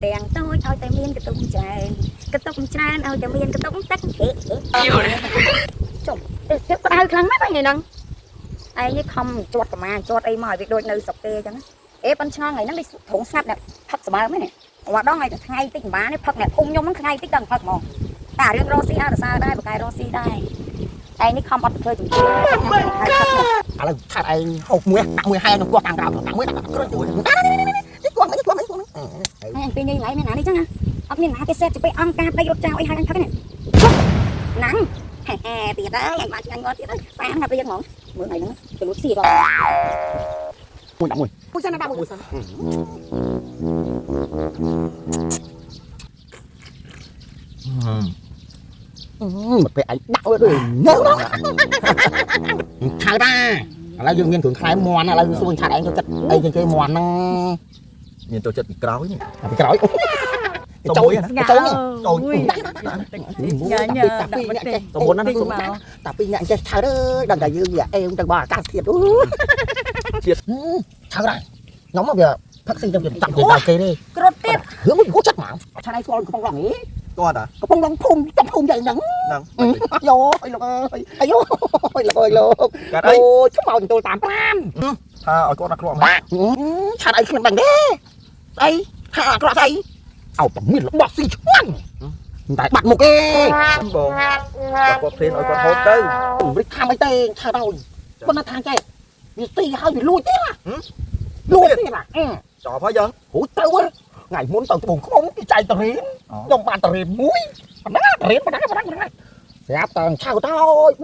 ទាំងតូចឲ្យតែមានកតុងច្រើនកតុងច្រើនឲ្យតែមានកតុងទឹកហេហេចុំទេក្តៅខ្លាំងណាស់ថ្ងៃហ្នឹងឯងនេះខំជាត់កម្មាជាត់អីមកឲ្យវាដូចនៅស្រុកគេអញ្ចឹងអេប៉ិនឆ្ងល់ថ្ងៃហ្នឹងដូចធុងស្ងាត់អ្នកផឹកសម្បើមហ្នឹងម្ដងថ្ងៃថ្ងៃតិចមិនបានទេផឹកអ្នកភូមិខ្ញុំហ្នឹងថ្ងៃតិចដល់ផឹកហ្មងតែរឿងរស់ស៊ីអត់សើដែរបកែរស់ស៊ីដែរឯងនេះខំអត់ធ្វើជំនឿហើយផឹក ឥឡូវឆាត់ឯងហូបមួយដាក់មួយហែក្នុងពោះតាមក្រៅដាក់មួយដាក់គ្រុនមួយនេះគោះនេះគោះនេះគោះនេះ ហើយអញពេលញ៉ៃឡៃមានណានេះចឹងណាអត់មានណាគេសេតទៅពេលអង្គការប្តីរត់ចោលអីហើយអញផឹកនេះណាំងហេហេទៀតហើយអញបានឆ្ងាញ់ងត់ទៀតហើយប៉ាហ្នឹងរៀងហ្មងមើលថ្ងៃហ្នឹងទៅលួចស៊ីរត់ មួយដាក់មួយមួយសិនដាក់មួយសិនមកពេលឯងដាក់ដូចញើដល់ឆៅតាឥឡូវយើងមានគ្រឿងខ្លែមន់ឥឡូវសួរឆាត់ឯងចូលចិត្តអីជាងគេមន់ហ្នឹង មានចូលចិត្តពីក្រោយនេះ ពីក្រោយចូលចូល ចូល ញ៉ាញ៉ាតាពីអ្នកចេះ សុំមុនណាសុំ តាពីអ្នកចេះឆៅអើយដឹងតែយើងវាអេងទៅបើអាកាសធាតុអូ ជាតិ ឆៅដែរខ្ញុំមកវាផឹកស៊ីទៅចាប់គេដល់គេទេ គ្រុតទៀត រឿងមួយគូចិត្តហ្មងឆាត់ឯងស្គាល់កំប៉ុងឡងហី គាត់អា កំប៉ុងឡងភូមិចាប់ភូមិយ៉ាងហ្នឹង ហ្នឹង យោអីលោកអើយអាយយលោកអើយលោក កាត់អី អូយខ្មោចទល់តាមប្រាន ថាឲ្យគាត់ដាក់ក្រក់មក ឆាត់ឯងគ្មានដឹងទេស្អីថាអាក្រក់ស្អីអោតែមានរបស់ស៊ីឆ្ងាញ់តែបាត់មុខទេ បងបើគាត់ភ្លេនឲ្យគាត់ហូបទៅ រិចខាំអីទេឆាត់ឲ្យប៉ុន្តែថាចេះវាស៊ីហើយវាលួចទេណាលួចទេណា ចប់ហើយយើង ហូចទៅថ្ងៃមុនទៅត្បូងខ្មុំគេចែកតរៀនខ្ញុំបានតរៀនមួយប៉ុណ្ណាតរៀនប៉ុណ្ណាប៉ុណ្ណាប៉ុណ្ណាស្រាប់តែឆៅទៅ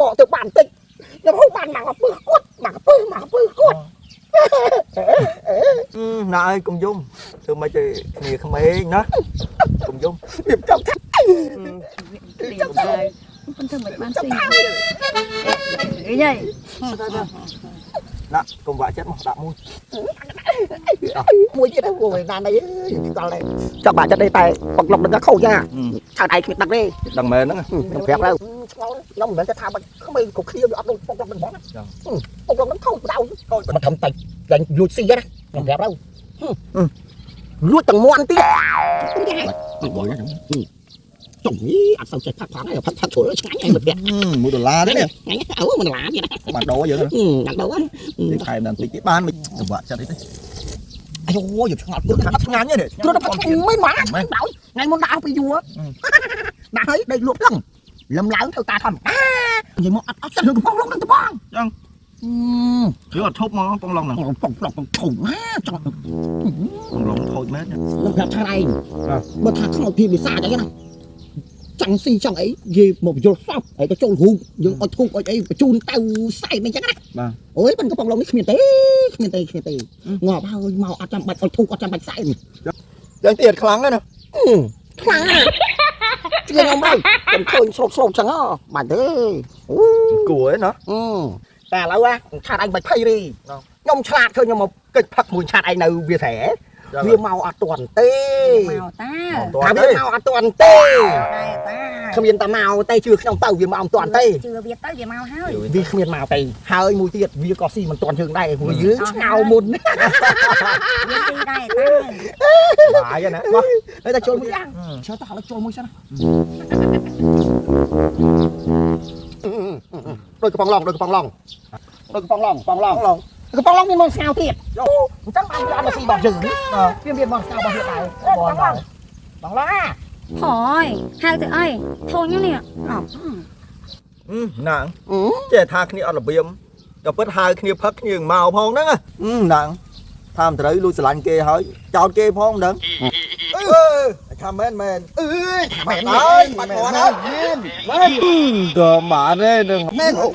បកទៅបានតិចខ្ញុំហូបបានមកកពើគាត់មកកពើមកកពើគាត់ ណាអើយកុំយំធ្វើម៉េចទៅគ្នាក្មេងណាកុំយំ វាចង់ថា ចាំទៅប៉ុន្តែមិនបានស៊ីអីញ៉ៃ ណាកុំវាក់ចិត្តមកដាក់មួយ មួយទៀតអូយណានអីដល់ដែរចង់បាក់ចិត្តទេតែបង្លុកនឹងខូចយ៉ាឆាត់ឯងគ្មានដឹងទេ ដឹងមែនហ្នឹង ខ្ញុំប្រាប់ទៅឆ្ងល់ខ្ញុំមិនមែនថាបាច់ក្មេងគ្រប់គ្នាវាអត់ដូចបង្លុកនឹងហ្មងបង្លុកនឹងខូចបដៅខូចមិនធំតិចតែលួចស៊ីណាខ្ញុំប្រាប់ទៅលួចទាំងមន់ទៀតបងចុងនេះអត់សូវចេះផឹកផងហើយផឹកផឹកជ្រុលឆ្ងាញ់ហើយមិនពាក់ 1ដុល្លារទេនេះ ថ្ងៃនេះអូ1ដុល្លារទៀត បានដូរយើង បានដូរ នេះថែមដល់តិចទៀតបានមិនកុំវាក់ចិត្តអីទេ អាយយឆ្ងល់ព្រោះ ថាឆ្ងាញ់ទេ ព្រោះផឹកមិនមកឆ្ងាញ់ដោយថ្ងៃមុនដាក់អស់ពីយូរដាក់ហើយដេកលក់លឹងលំឡើងធ្វើការធម្មតានិយាយមកអត់អត់ចិត្តរឿងកំប៉ុងលងនឹងកំប៉ុង ចឹងគឺអត់ឈប់មកកំឡុងហ្នឹង កំប៉ុងឡងធំណាចង់ កំឡុងខូចមែន នឹងប្រាប់ថាឯងបើថាខ្មោចពីវិសាអញ្ចឹងណាចង់ស៊ីចង់អីនិយាយមកយល់សពហើយក៏ចូលរូបយើងអុចធូបអុចអីបញ្ជូនទៅសែនអញ្ចឹងណា បាទ អូយប៉ុនកំប៉ុងឡងនេះគ្មានទេគ្មានទេគ្មានទេងាប់ហើយមកអត់ចាំបាច់អុចធូបអត់ចាំបាច់សែន យ៉ាងទៀតខ្លាំងណាស់ ខ្លាំងណាស់ជឿខ្ញុំទៅខ្ញុំឃើញស្រូបស្រូបចឹងហ៎បាច់ទេអូ គួរឯណា តែឥឡូវឆាតឯងបាច់ភ័យទេខ្ញុំឆ្លាតឃើញខ្ញុំមកកិច្ចផឹកមួយឆាតឯងនៅវាស្រែវាមកអត់ទាន់ទេ មកតា ថាវាមកអត់ទាន់ទេ តែតា គ្មានតែមកទេជឿខ្ញុំទៅវាមកអត់ទាន់ទេ ជឿវាទៅវាមកហើយ វាគ្មានមកទេហើយមួយទៀតវាក៏ស៊ីមិនទាន់យើងដែរព្រោះយើងឆ្ងោមុន វាស៊ីដែរតា បាយណាមក ហើយតែចូលមួយយ៉ាងចូលតោះឥឡូវចូលមួយសិនដូចកំប៉ុងឡងដូចកំប៉ុងឡងដូចកំប៉ុងឡងកំប៉ុងឡងកំប៉ុងឡងមានមនស្ងោទៀតអញ្ចឹងបានវាអត់មកស៊ីរបស់យើងវាមានមនស្ងោរបស់វាដែរកំប៉ុងឡងបងឡងអា ហយហៅទៅអីធុញនេះអ ណាងចេះថាគ្នាអត់របៀមក៏ពិតហៅគ្នាផឹកគ្នាមកផងហ្នឹងណាងថាមិនត្រូវលួចស្រឡាញ់គេហើយចោតគេផងមិនដឹងអឺថាមែនមែនអើយ មែន អើយបាត់មាត់ហើយមែនដល់ម៉ានទេនឹង មែនអូ